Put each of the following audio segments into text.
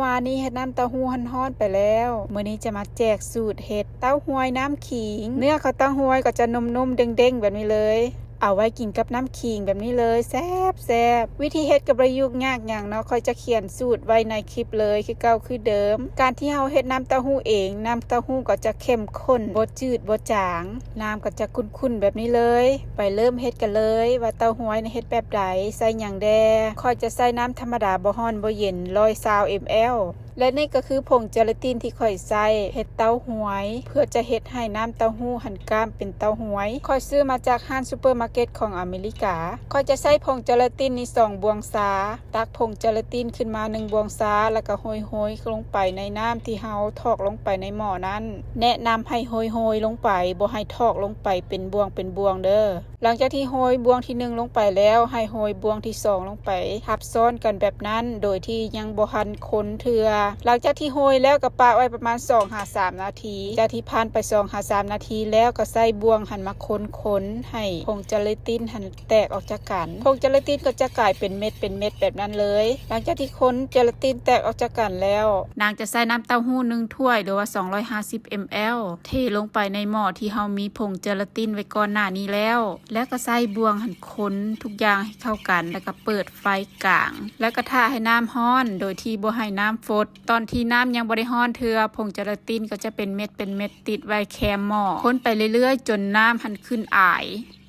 ວານນີ້ເຮັດນ້ຳເຕົ້າຫູ້ຮ້ອນໆໄປແລ້ວ, ມື້ນີ້ຈະມາແຈກສູດເຮັດເຕົ້າຫວຍນ້ຳຂິງ. ເນື້ອຂອງເຕົ້າຫວຍກໍຈະນຸ່ມໆເດ້ງໆແບບນີ້ເລີຍ, ເອົາໄວ້ກິນກັບນ້ຳຂິງແບບນີ້ເລີຍ ແຊບໆ. ວິທີເຮັດກໍບໍ່ໄດ້ຫຍຸ້ງຍາກຫຍັງເນາະ, ຂ້ອຍຈະຂຽນສູດໄວ້ໃນຄລິບເລີຍ ຄືເກົ່າຄືເດີມ. ການທີ່ເຮົາເຮັດນ້ຳເຕົ້າຫູ້ເອງ, ນ້ຳເຕົ້າຫູ້ກໍຈະເຂັ້ມຂຸ້ນ, ບໍ່ຈືດບໍ່ຈາງ, ນ້ຳກໍຈະຂຸ້ນໆແບບນີ້ເລີຍ. ໄປເລີ່ມເຮັດກັນເລີຍວ່າເຕົ້າຫວຍນະເຮັດແບບໃດ, ໃສ່ຫຍັງແດ່. ຂ້ອຍຈະໃສ່ນ້ຳທຳມະດາ ບໍ່ຮ້ອນບໍ່ເຢັນ ຮ້ອຍຊາວເອັມແອລ ແລະ ນີ້ກໍຄືຜົງເຈລາຕິນທີ່ຂ້ອຍໃຊ້ເຮັດເຕົ້າຫວຍ ເພື່ອຈະເຮັດໃຫ້ນ້ຳເຕົ້າຫູ້ຫັ້ນກ້າມເປັນເຕົ້າຫວຍ. ຂ້ອຍຊື້ມາຈາກຮ້ານຊຸບເປີມາເກັດຂອງອາເມລິກາ. ຂ້ອຍຈະໃຊ້ຜົງເຈລາຕິນນີ້ສອງບ່ວງຊາ. ຕັກຜົງເຈລາຕິນຂຶ້ນມາໜຶ່ງບ່ວງຊາ ແລ້ວກໍໂຮຍໆລົງໄປໃນນ້ຳທີ່ເຮົາຖອກລົງໄປໃນໝໍ້ນັ້ນ. ແນະນຳໃຫ້ໂຮຍໆລົງໄປ, ບໍ່ໃຫ້ຖອກລົງໄປເປັນບ່ວງເປັນບ່ວງເດີ້. ຫຼັງຈາກທີ່ໂຮຍບ່ວງທີໜຶ່ງລົງໄປແລ້ວ, ໃຫ້ໂຮຍບ່ວງທີສອງລົງໄປ ທັບຊ້ອນກັນແບບນັ້ນ ໂດຍທີ່ຍັງບໍ່ທັນຄົນເທື່ອ. ຫຼັງຈາກທີ່ໂຮຍແລ້ວກໍປະໄວ້ປະມານສອງຫາສາມນາທີ. ຈາກທີ່ຜ່ານໄປສອງຫາສາມນາທີແລ້ວ, ກໍໃຊ້ບ່ວງຫັ້ນມາຄົນໆ ໃຫ້ຜົງເຈລາຕິນຫັ້ນແຕກອອກຈາກກັນ. ຜົງເຈລາຕິນກໍຈະກາຍເປັນເມັດເປັນເມັດແບບນັ້ນເລີຍ. ຫຼັງຈາກທີ່ຄົນເຈລາຕິນແຕກອອກຈາກກັນແລ້ວ, ນາງຈະໃສ່ນ້ຳເຕົ້າຫູ້ໜຶ່ງຖ້ວຍ ຫຼືວ່າສອງຮ້ອຍຫ້າສິບເອັມແອລ ເທລົງໄປໃນໝໍ້ທີ່ເຮົາມີຜົງເຈລາຕິນໄວ້ກ່ອນໜ້ານີ້ແລ້ວ. ແລ້ວກໍໃຊ້ບ່ວງຫັ້ນຄົນທຸກຢ່າງໃຫ້ເຂົ້າກັນ ແລ້ວກໍເປີດໄຟກາງ ແລ້ວກໍຖ້າໃຫ້ນ້ຳຮ້ອນໂດຍທີ່ບໍ່ໃຫ້ນ້ຳຟົດ. ຕອນທີ່ນ້ຳຍັງບໍ່ໄດ້ຮ້ອນເທື່ອ, ຜົງເຈລາຕິນກໍຈະເປັນເມັດເປັນເມັດຕິດໄວ້ແຄມໝໍ້. ຄົນໄປເລື້ອຍໆຈົນນ້ຳຫັ້ນຂຶ້ນອາຍ,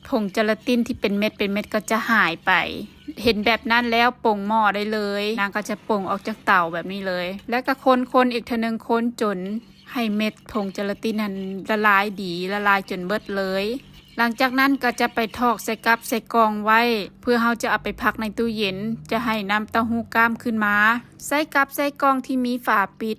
ຜົງເຈລາຕິນທີ່ເປັນເມັດເປັນເມັດກໍຈະຫາຍໄປ. ເຫັນແບບນັ້ນແລ້ວ ປົງໝໍ້ໄດ້ເລີຍ. ນາງກໍຈະປົງອອກຈາກເຕົາແບບນີ້ເລີຍ ແລ້ວກໍຄົນໆອີກເທື່ອໜຶ່ງ, ຄົນຈົນ ໃຫ້ເມັດຜົງເຈລາຕິນນັ້ນລະລາຍດີ, ລະລາຍຈົນເບິດເລີຍ. ຫຼັງຈາກນັ້ນກໍຈະໄປຖອກໃສ່ກັບໃສ່ກ່ອງໄວ້ ເພື່ອເຮົາຈະເອົາໄປພັກໃນຕູ້ເຢັນ, ຈະໃຫ້ນ້ຳເຕົ້າຫູ້ກ້າມຂຶ້ນມາ. ໃສ່ກັບໃສ່ກ່ອງທີ່ມີຝາປິດ.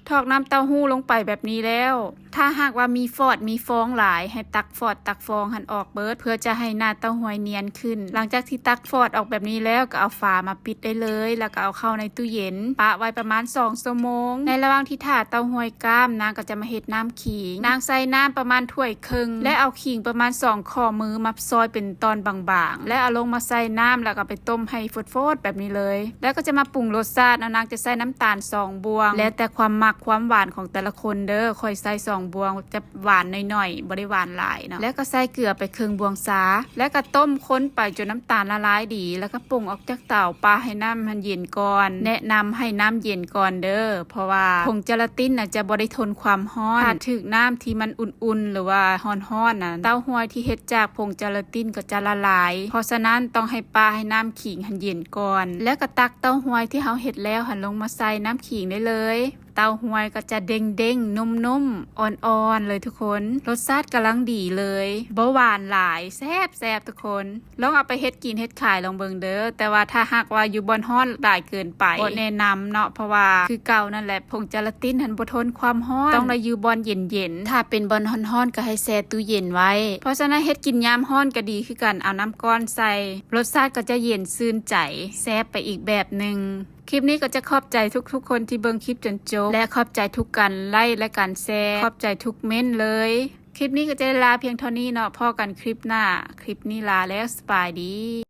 ຖອກນ້ຳເຕົ້າຫູ້ລົງໄປແບບນີ້ແລ້ວ, ຖ້າຫາກວ່າມີຟອດມີຟອງຫຼາຍ, ໃຫ້ຕັກຟອດຕັກຟອງຫັ້ນອອກເບິດ ເພື່ອຈະໃຫ້ໜ້າເຕົ້າຫວຍນຽນຂຶ້ນ. ຫຼັງຈາກທີ່ຕັກຟອດອອກແບບນີ້ແລ້ວ, ກໍເອົາຝາມາ ປິດໄດ້ເລີຍ ແລ້ວກໍເອົາເຂົ້າໃນຕູ້ເຢັນ ປະໄວ້ປະມານສອງຊົ່ວໂມງ. ໃນລະຫວ່າງທີ່ຖ້າເຕົ້າຫວຍກ້າມ, ນາງກໍຈະມາເຮັດນ້ຳຂິງ. ນາງໃສ່ນ້ຳປະມານຖ້ວຍເຄິ່ງ ແລະ ເອົາຂິງປະມານສອງຂໍ້ມືມາຊອຍເປັນຕອນບາງໆ ແລ້ວເອົາລົງມາໃສ່ນ້ຳ ແລ້ວກໍໄປຕົ້ມໃຫ້ຟົດໆແບບນີ້ເລີຍ. ແລ້ວກໍຈະມາປຸງລົດຊາດເນາະ, ນາງຈະໃສ່ນ້ຳຕານສອງບ່ວງ ແລ້ວແຕ່ຄວາມມັກຄວາມຫວານຂອງແຕ່ລະຄົນເດີ້. ຂ້ອຍໃສ່ສອງບ່ວງ ຈະຫວານໜ້ອຍໆ, ບໍ່ໄດ້ຫວານຫຼາຍເນາະ. ແລ້ວກໍໃສ່ເກືອໄປເຄິ່ງບ່ວງຊາ ແລ້ວກໍຕົ້ມຄົນໄປຈົນນ້ຳຕານລະລາຍດີ ແລ້ວກໍ ປົງອອກຈາກເຕົາ, ປະໃຫ້ນ້ຳຫັ້ນເຢັນກ່ອນ. ແນະນຳໃຫ້ນ້ຳເຢັນກ່ອນເດີ້ ເພາະວ່າຜົງເຈລາຕິນນະຈະບໍ່ໄດ້ທົນຄວາມຮ້ອນ. ຖ້າຖືກນ້ຳທີ່ມັນອຸ່ນໆ ຫຼືວ່າຮ້ອນໆນະ, ເຕົ້າຫວຍທີ່ເຮັດຈາກຜົງເຈລາຕິນກໍຈະລະລາຍ. ເພາະສະນັ້ນຕ້ອງໃຫ້ປະໃຫ້ນ້ຳຂິງຫັ້ນເຢັນກ່ອນ ແລ້ວກໍຕັກເຕົ້າຫວຍທີ່ເຮົາເຮັດແລ້ວຫັ້ນລົງມາໃສ່ນ້ຳຂິງໄດ້ເລີຍ. ເຕົ້າຫວຍກໍຈະເດ້ງໆ ນຸ່ມໆ ອ່ອນໆເລີຍທຸກຄົນ. ລົດຊາດກຳລັງດີເລີຍ, ບໍ່ຫວານຫຼາຍ, ແຊບໆທຸກຄົນ. ລອງເອົາໄປເຮັດກິນເຮັດຂາຍລອງເບິ່ງເດີ້. ແຕ່ວ່າຖ້າຫາກວ່າຢູ່ບ່ອນຮ້ອນຫຼາຍເກີນໄປ, ບໍ່ແນະນຳເນາະ, ເພາະວ່າຄືເກົ່ານັ້ນແຫຼະ, ຜົງເຈລາຕິນຫັ້ນບໍ່ທົນຄວາມຮ້ອນ, ຕ້ອງໄດ້ຢູ່ບ່ອນເຢັນໆ. ຖ້າເປັນບ່ອນຮ້ອນໆ ກໍໃຫ້ແຊ່ຕູ້ເຢັນໄວ້. ເພາະສະນັ້ນເຮັດກິນຍາມຮ້ອນກໍດີຄືກັນ, ເອົານ້ຳກ້ອນໃສ່, ລົດຊາດກໍຈະເຢັນຊື່ນໃຈ, ແຊບໄປອີກແບບໜຶ່ງ. ຄລິບນີ້ກໍຈະຂອບໃຈທຸກໆຄົນທີ່ເບິ່ງຄລິບຈົນຈົບ ແລະ ຂອບໃຈທຸກການໄລ ແລະ ການແຊ, ຂອບໃຈທຸກເມັ້ນເລີຍ. ຄລິບນີ້ກໍຈະໄດ້ລາພຽງເທົ່ານີ້ເນາະ, ພໍ້ກັນຄລິບໜ້າ. ຄລິບນີ້ລາແລ້ວ, ສະບາຍດີ.